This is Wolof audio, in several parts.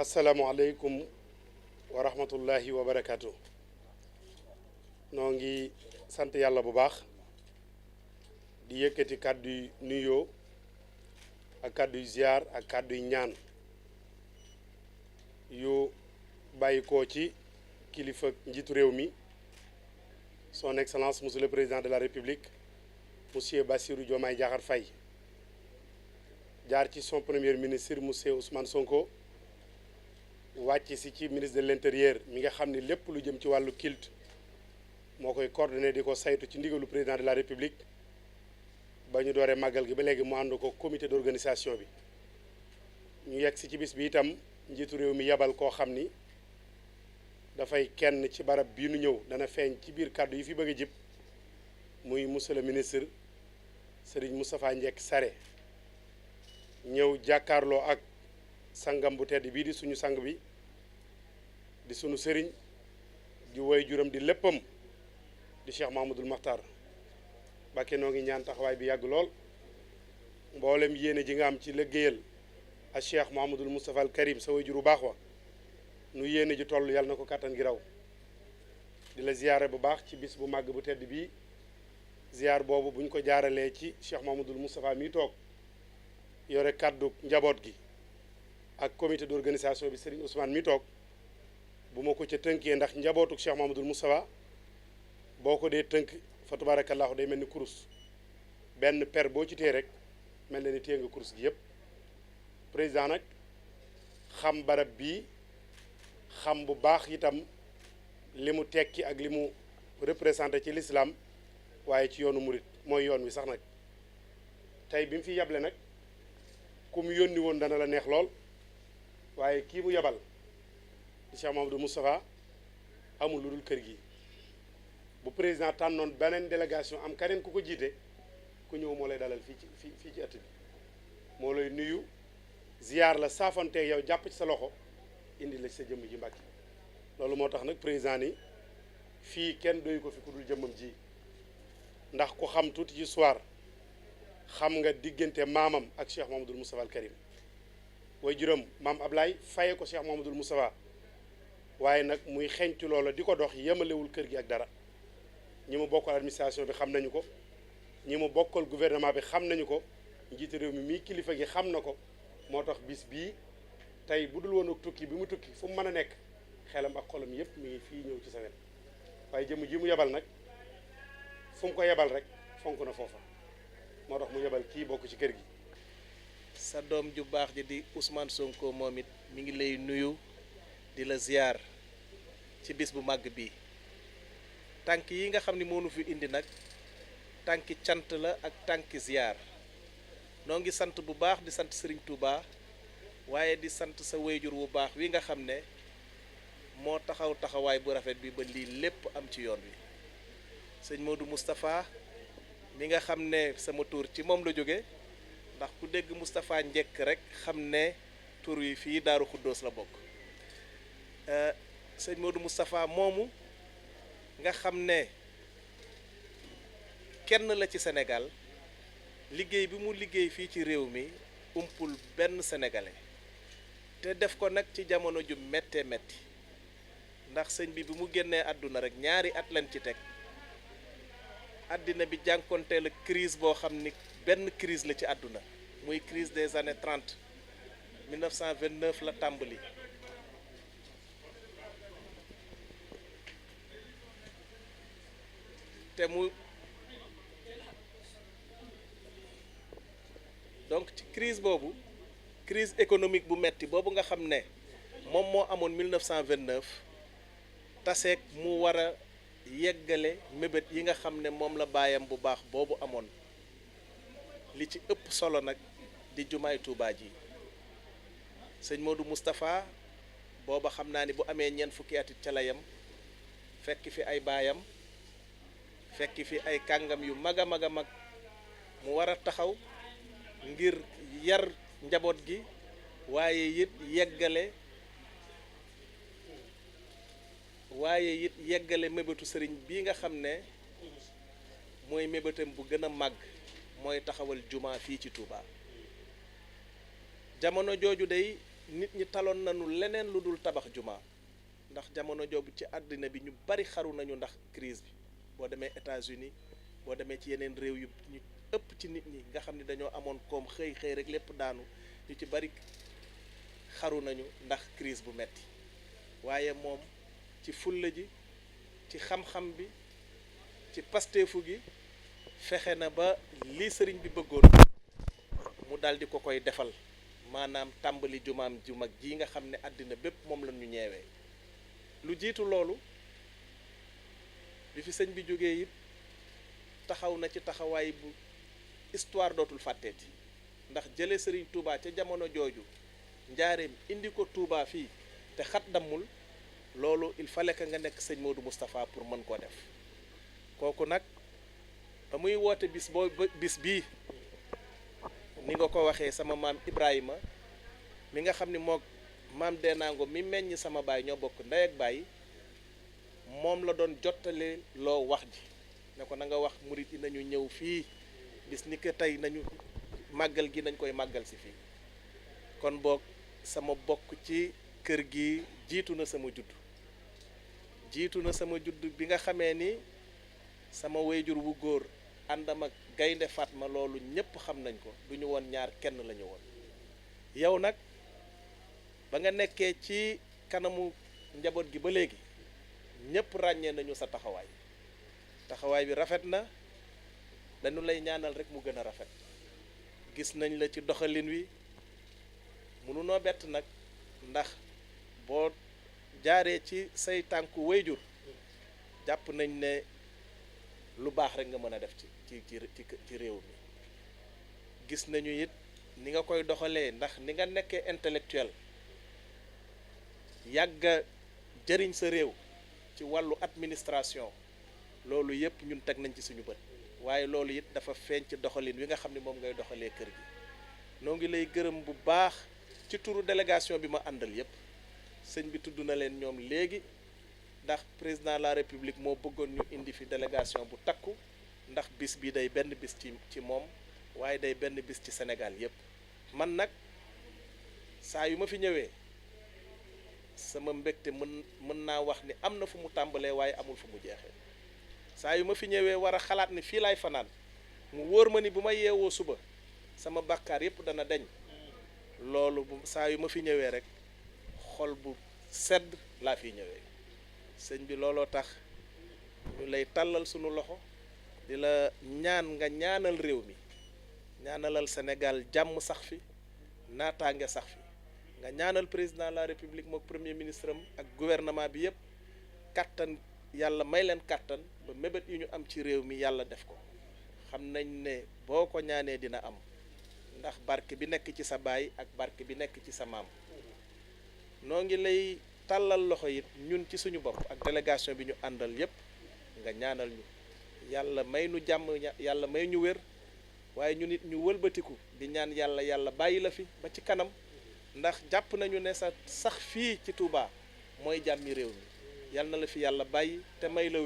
asalaamualeykum wa rahmatullahi wa barakaatu. noo ngi sant yàlla bu baax di yëkkati kàddu yu nuyoo ak kàddu yu ziar ak kàddu yu ñaan yu bàyyikoo ci kilifa njiitu réew mi son excellence monsieur le président de la république monsieur Bassirou Diomaye Diakhar Faye jaar ci son premier ministre monsieur Ousmane Sonko wàcc si ci ministre de l'intérieur mi nga xam ne lépp lu jëm ci wàllu culte moo koy coordonné di ko saytu ci ndigalu président de la république ba ñu dooree màggal gi ba léegi mu ànd ko comité d'organisation bi ñu yegg si ci bis bi itam njiitu réew mi yebal koo xam ni dafay kenn ci barab bii nu ñëw dana feeñ ci biir kàddu yi fi bëgg a jib muy monsieur le ministre Serigne Moustapha Ndiek Sare ñëw jàkkaarloo ak sangam bu tedd bii di suñu sang bi di suñu sëriñ di woy juram di léppam di Cheikh Mahamadoul Makhtar Mbacké noo ngi ñaan taxawaay bi yàgg lool mboolem yéene ji nga am ci liggéeyal ak Cheikh Mahamadoul Moustapha al Karim sa way juru baax wa nu yéene ji toll yàlla na ko kàttan gi raw di la ziyaare bu baax ci bis bu màgg bu tedd bii ziyaar boobu buñ ko jaaralee ci Cheikh Mahamadoul Moustapha mi toog yore kàddu njaboot gi ak comité d'organisation bi Serigne Ousmane mi toog bu ma ko ca tënkee ndax njabootuk Cheikh Mahamadoul Moustapha boo ko dee tënk fa tabarakallahu day mel ni kurus benn per boo ci tee rek mel na ni téye nga kurus gi yëpp président nag xam barab bii xam bu baax itam li mu tekki ak li mu représenté ci l'islam waaye ci yoonu murit mooy yoon wi sax nag tey bi mu fi yable nag ku mu yónni woon dana la neex lool waaye kii mu yebal di Cheikh Mahamadoul Moustapha amul lu dul kër gi bu président tànnoon beneen délégation am keneen ku ko jiite ku ñëw moo lay dalal fii ci ëtt bi moo lay nuyu ziyaar la saafanteeg yow jàpp ci sa loxo indi la ci sa jëmm ji Mbàkke loolu moo tax nag président ni fii kenn doyu ko fi ku dul jëmmam ji ndax ku xam tuuti ci soir xam nga diggante maamam ak Cheikh Mahamadoul Moustapha al Karim way juróom maam Ablaye faye ko Cheikh Mahamadoul Moustapha waaye nag muy xeñtu loola di ko dox yemalewul kër gi ak dara ñi mu bokkal administration bi xam nañu ko ñi mu bokkal gouvernement bi xam nañu ko njiitu réew mi mii kilifa gi xam na ko moo tax bis bii tey bu dul woon ak tukki bi mu tukki fu mu mën a nekk xelam ak xolam yépp mi ngi fii ñëw ci sa wet waaye jëmm ji mu yebal nag fu mu ko yebal rek fonk na foofa moo tax mu yebal kii bokk ci kër gi sa doom ju baax ji di Ousmane Sonko moom it mi ngi lay nuyu di la ziar ci bis bu màgg bi tànk yi nga xam ni moo nu fi indi nag tànki cant la ak tànki ziar noo ngi sant bu baax di sant Serigne Touba waaye di sant sa wéyjur wu baax wi nga xam ne moo taxaw taxawaay bu rafet bi ba lii lépp am ci yoon wi sëñ Modou Moustapha mi nga xam ne sama tur ci moom la jóge ndax ku dégg Moustapha Njekk rek xam ne tur wi fii Daaru Xuddoos la bokk sëñ Modou Moustapha moomu nga xam ne kenn la ci Sénégal liggéey bi mu liggéey fii ci réew mi umpul benn sénégalais te def ko nag ci jamono ju méttee métti ndax sëñ bi mu génnee àdduna rek ñaari at lañ ci teg àddina bi jànkonteel ak crise boo xam ni benn crise la ci àdduna muy crise des années 30 1929 la tàmbali te mu donc ci crise boobu crise économique bu metti boobu nga xam ne moom moo amoon 1929 taseeg mu war a yeggale mébét yi nga xam ne moom la baayam bu baax boobu amoon li ci ëpp solo nag di jumaay Tuubaa ji sëñ Modou Moustapha booba xam naa ni bu amee ñeent fukki at ca la yam fekk fi ay baayam fekk fi ay kàngam yu mag a mag a mag mu war a taxaw ngir yar njaboot gi waaye it yeggale mébétu sëriñ bii nga xam ne mooy mébétam bu gën a màgg mooy taxawal juma fii ci Touba jamono jooju day nit ñi taloon nañu leneen lu dul tabax juma ndax jamono joobu ci àddina bi ñu bari xaru nañu ndax crise bi boo demee États-Unis boo demee ci yeneen réew yu ñu ëpp ci nit ñi nga xam ne dañoo amoon koom xëy rek lépp daanu ñu ci bari xaru nañu ndax crise bu metti waaye moom ci fulla ji ci xam-xam bi ci pasteefu gi fexe na ba li sëriñ bi bëggoon mu daldi ko koy defal maanaam tàmbali jumaam ju mag ji nga xam ne àddina bépp moom la ñu ñeewee lu jiitu loolu bi fi sëñ bi jógee it taxaw na ci taxawaay bu histoire dootul fàtteeti ndax jële sëriñ Touba ca jamono jooju njaareem indi ko Touba fii te xat dammul loolu il fallait que nga nekk sëñ Modou Moustapha pour mën koo def kooku nag ba muy woote bis bii ni nga ko waxee sama maam Ibrahima mi nga xam ni mook maam Denango mi meññ sama baay ñoo bokk ndey ak baay moom la doon jottale loo wax ji ne ko na nga wax murit yi nañu ñëw fii bis ni ko tey nañu màggal gi nañ koy màggal si fii kon boog sama bokk ci kër gi jiitu na sama judd bi nga xamee ni sama wayjur wu góor àndam ak gaynde Fatma loolu ñépp xam nañ ko du ñu woon ñaar kenn la ñu woon yow nag ba nga nekkee ci kanamu njaboot gi ba léegi ñépp ràññee nañu sa taxawaay bi rafet na dañu lay ñaanal rek mu gën a rafet gis nañ la ci doxalin wi mënunoo bett nag ndax boo jaaree ci say tànku wayjur jàpp nañ ne lu baax rek nga mën a def ci réew mi gis nañu it ni nga koy doxalee ndax ni nga nekkee intellectuel yàgga jëriñ sa réew ci wàllu administration loolu yëpp ñun teg nañ ci suñu bët waaye loolu it dafa feeñ ci doxalin wi nga xam ne moom ngay doxalee kër gi noo ngi lay gërëm bu baax ci turu délégation bi ma àndal yëpp sëñ bi tudd na leen ñoom léegi ndax président de la république moo bëggoon ñu indi fi délégation bu takku ndax bis bi day benn bis ci moom waaye day benn bis ci Sénégal yëpp man nag saa yu ma fi ñëwee sama mbégte mën naa wax ni am na fu mu tàmbalee waaye amul fu mu jeexee saa yu ma fi ñëwee war a xalaat ni fii laay fanaan mu wóor ma ni bu ma yeewoo suba sama bàkkaar yëpp dana deñ loolu saa yu ma fi ñëwee rek xol bu sedd laa fiy ñëwee sëñ bi looloo tax ñu lay tàllal sunu loxo di la ñaan nga ñaanal réew mi ñaanalal Sénégal jàmm sax fi naataange sax fi nga ñaanal président de la république mook premier ministre am ak gouvernement bi yëpp kattan yàlla may leen kattan ba mébét yu ñu am ci réew mi yàlla def ko xam nañ ne boo ko ñaanee dina am ndax barke bi nekk ci sa baay ak barke bi nekk ci sa maam noo ngi lay tàllal loxo it ñun ci suñu bopp ak délégation bi ñu àndal yépp nga ñaanal ñu yàlla may nu jàmm yàlla may ñu wér waaye ñu nit ñu wëlbatiku di ñaan yàlla bàyyi la fi ba ci kanam ndax jàpp nañu ne sa sax fii ci Touba mooy jàmmi réew mi yàlla na la fi yàlla bàyyi te may la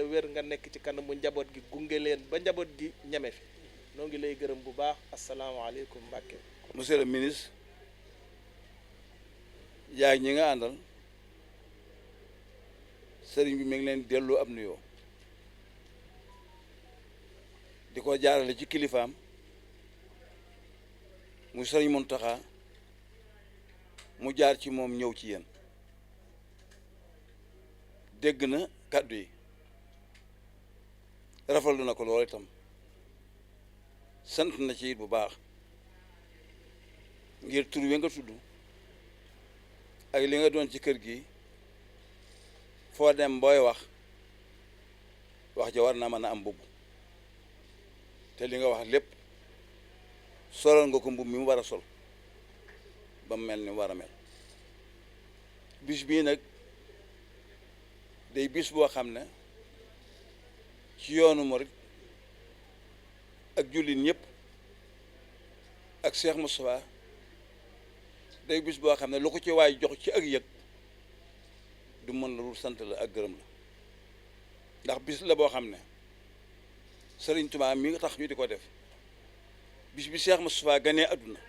wér nga nekk ci kanamu njaboot gi gunge leen ba njaboot gi ñeme fi noo ngi lay gërëm bu baax asalaamaaleykum Mbàkke. monsieur le ministre yaay ñi nga àndal sëriñ bi mi ngi leen delloo ab nuyoo di ko jaarale ci kilifaam muy sëriñ Mountakha mu jaar ci moom ñëw ci yéen dégg na kàddu yi rafetlu na ko lool itam sant na ci it bu baax ngir tur wi nga tudd ak li nga doon ci kër gi foo dem booy wax ja war naa mën a am mbubb te li nga wax lépp solal nga ko mbubb mi mu war a sol ba mu mel ni mu war a mel bis bii nag day bis boo xam ne ci yoonu murit ak jullit ñëpp ak Cheikh Moustapha day bis boo xam ne lu ko ci waay jox ci ak yëg du mën la lu sant la ak gërëm la ndax bis la boo xam ne Sëriñ Tuubaa mi nga tax ñu di ko def bis bi Cheikh Moustapha ganee àdduna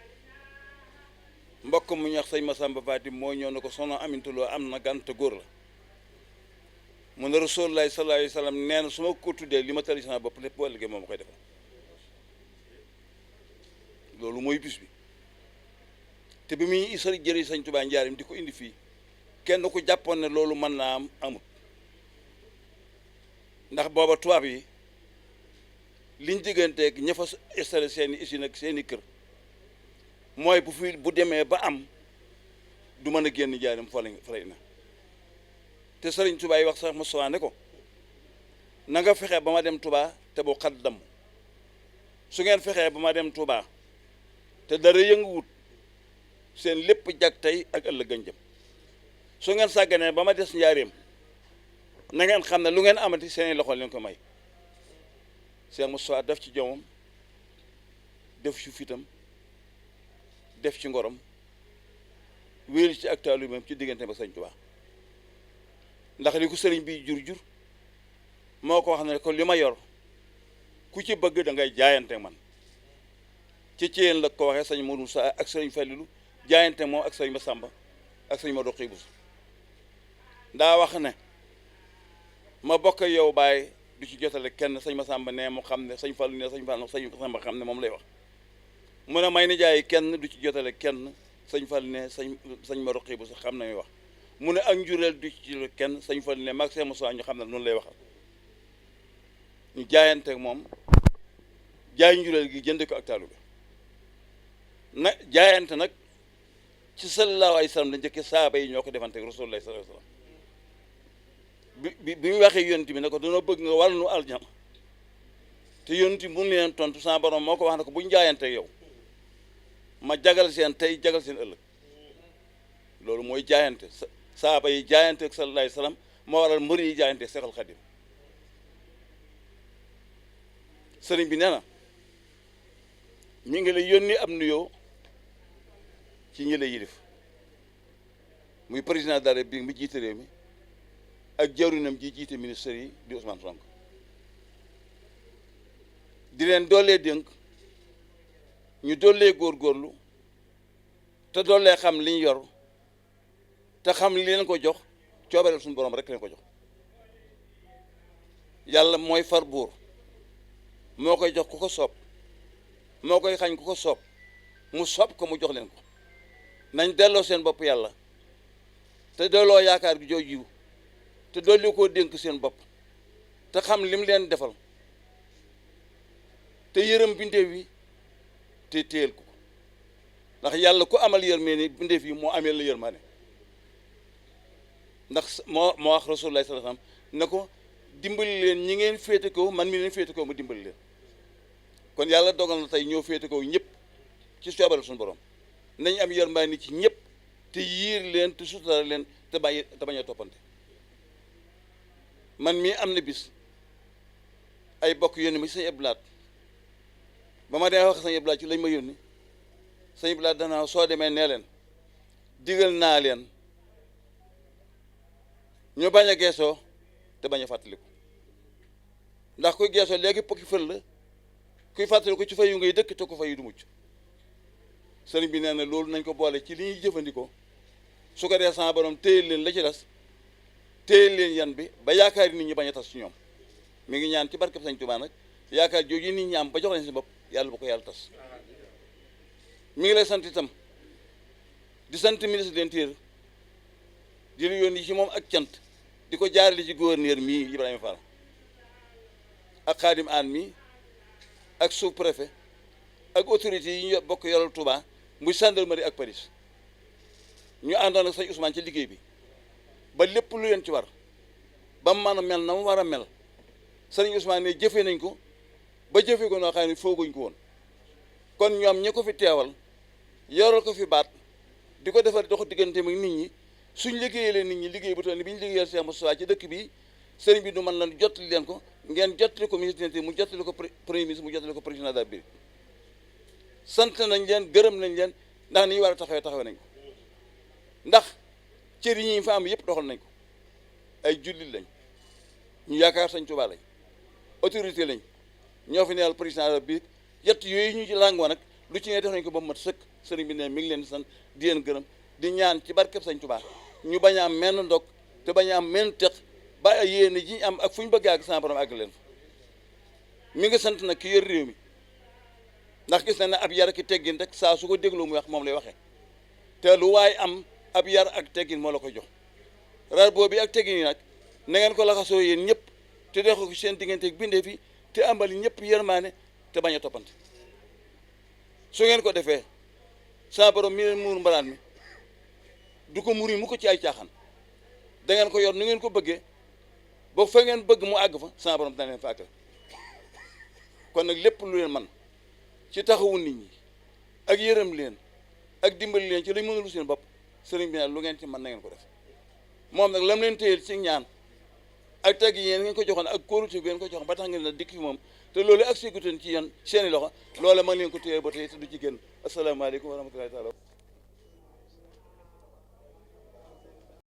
mbokk mu ñax sëñ Masamba Faati moo ñëw na ko soxna Aminta Lo am na gan te góor la mu ne Rasulullaahi sallallaahu alayhi wa sallam nee na su ma ko tuddee li ma tali sama bopp lépp boo ëllëgee moom ma koy defal loolu mooy bis bi te bi muy isari jëri sëñ Tuubaa njaarim di ko indi fii kenn ku jàppoon ne loolu mën naa am amut ndax booba tubaab yi liñ digganteeg ña fa installé seeni usine ak seeni kër mooy bu demee ba am du mën a génn njaarim fa lay na te sëriñ Tuubaa yi wax sax Mustafaa ne ko na nga fexe ba ma dem Tuubaa te bu xat damm su ngeen fexee ba ma dem Tuubaa te dara yënguwut seen lépp jag tey ak ëllëg gañ jëm su ngeen sàgganee ba ma des njaareem na ngeen xam ne lu ngeen amati seeni loxo leen ko may Cheikh Moustapha def ci jomam def ci fitam def ci ngorom wéelu ci ak taalibeem ci diggante ba sëñ Tuubaa ndax li ko sëriñ bi jur moo ko wax ne ko li ma yor ku ci bëgg da ngay jaayante man ci yéen la ko waxee sëñ Modou Sa ak sëriñ Fallilu jaayante moom ak sëñ Masamba ak sëñ Modou Xibus daa wax ne ma bokk yow bàyyi du ci jotale kenn sëñ Masamba ne mu xam ne sëñ Fallu ne sëñ Masamba xam ne moom lay wax mu ne may ni jaay kenn du ci jotale kenn sëñ Fallu ne sëñ Modou Xibus xam na muy wax mu ne ak njureel du ci jotale kenn sëñ Fallu ne mag Cheikh Moussa ñu xam ne noonu lay waxal ñu jaayante ak moom jaay njureel gi jënd ko ak taalu bi jaayante nag ci sallallahu alayhi wa sallam la njëkkee saaba yi ñoo ko defante ak Rasulullah sallallahu alayhi wa sallam bi mu waxee yonent bi ne ko dañoo bëgg nga wàll nu aljana te yonent bi mun leen tontu sama borom moo ko wax ne ko buñ jaayante yow ma jagal seen tey jagal seen ëllëg loolu mooy jaayante saaba yi jaayante ak sallallahu alayhi wa sallam moo waral mbër yi jaayante Seexul Xadim sëriñ bi nee na mi ngi lay yónni am nuyoo ci ñi la yilif muy président de la République mi jiite réew mi ak jawrinam ji jiite ministère yi di Ousmane Sonko di leen doolee dénk ñu doolee góorgóorlu te doolee xam li ñu yor te xam li leen ko jox coobareel suñu borom rek leen ko jox yàlla mooy far buur moo koy jox ku ko soob moo koy xañ ku ko soob mu soob ko mu jox leen ko nañ delloo seen bopp yàlla te delloo yaakaar gi jooju te dolli koo dénk seen bopp te xam lim leen defal te yërëm bindeef yi te téyel ko ndax yàlla ku amal yërmee ni bindeef yi moo amee la yërmaane ndax moo wax Rasulullah sallallahu alayhi wasallam ne ko dimbali leen ñi ngeen féete kaw man mi leen féete kaw mu dimbali leen kon yàlla dogal na tey ñoo féete kaw ñëpp ci coobare suñu borom nañ am yërmaane ci ñëpp te yiir leen te sutura leen te bañ a toppante man mii am na bis ay bokk yónni ma ci sëñ Abdulaat ba ma demee wax sëñ Abdulaat ci lañ ma yónni sëñ Abdulaat danaa soo demee nee leen digal naa leen ñu bañ a geesoo te bañ a fàttaliku ndax kuy geesoo léegi pokki fël la kuy fàttaliku ci fayu ngay dëkk te ko fayu du mucc sëriñ bi nee na loolu nañ ko boole ci li ñuy jëfandikoo su ko dee sama borom téyel leen la ci des téyel leen yan bi ba yaakaar nit ñi bañ a tas ci ñoom mi ngi ñaan ci barkeb Sëñ Tuubaa nag yaakaar jooju nit ñi am ba jox leen si bopp yàlla bu ko yàlla tas mi ngi lay sant itam di sant ministre de l'Intérieur di la yónni ci moom ak cant di ko jaarale ci gouverneur mii Ibrahima Fall ak Xaadim Aan mii ak sous-préfet ak autorités yi ñu bokk yoral Touba muy gendarmerie ak police ñu àndoon ak sëñ Ousmane ci liggéey bi ba lépp lu leen ci war ba mu mën a mel na mu war a mel sëñ Ousmane ne jëfee nañ ko ba jëfee ko noo xam ne fooguñ ko woon kon ñoom ñi ko fi teewal yoral ko fi baat di ko defar dox diggante ak nit ñi suñ liggéeyee nit ñi liggéey bu toll ni bi ñu liggéeyal Cheikh Moustapha ci dëkk bi sëriñ bi du mën lan jottali leen ko ngeen jottali ko ministre mu jottali ko premier ministre mu jottali ko président de la République sant nañ leen gërëm nañ leen ndax ni ñu war a taxawee nañ ko ndax cër yi ñi fa am yëpp doxal nañ ko ay jullit lañ ñu yaakaar Sëñ Tuubaa lañ autorité lañ ñoo fi neel président de la République yett yooyu ñu ci làngoo nag lu ci ne def nañ ko ba mu mat sëkk sëriñ bi ne mi ngi leen di sant di leen gërëm di ñaan ci barkeb Sëñ Tuubaa ñu bañ a am menn ndog te bañ a am menn teq ba yéene ji am ak fu ñu bëgg àgg sama borom àgg leen fa mi ngi sant nag ki yor réew mi ndax gis na ne ab yar ki teggin rek saa su ko dégloo muy wax moom lay waxee te lu waaye am ab yar ak teggin moo la koy jox rar boobu ak teggin yi nag na ngeen ko laxasoo yéen ñëpp te def ko seen diggante ak bindee fi te ambali ñëpp yërmaane te bañ a toppante su ngeen ko defee sama borom mi leen muur mbaraan mi du ko muri mu ko ci ay caaxaan da ngeen ko yor nu ngeen ko bëggee ba fa ngeen bëgg mu àgg fa sama borom dana leen fa àggal kon nag lépp lu leen man ci taxawu nit ñi ak yërëm leen ak dimbali leen ci lañ mënul seen bopp sëriñ bi nag lu ngeen ci mën na ngeen ko def moom nag lam leen téyel ci ñaan ak teg yéen ngeen ko joxoon ak kóolute ngeen ko joxoon ba tax ngeen na dikk fi moom te loolu ak sécurité ci yéen seeni loxo loola ma leen ko téyel ba tey te du ci génn asalaamaaleykum wa rahmatullahi taala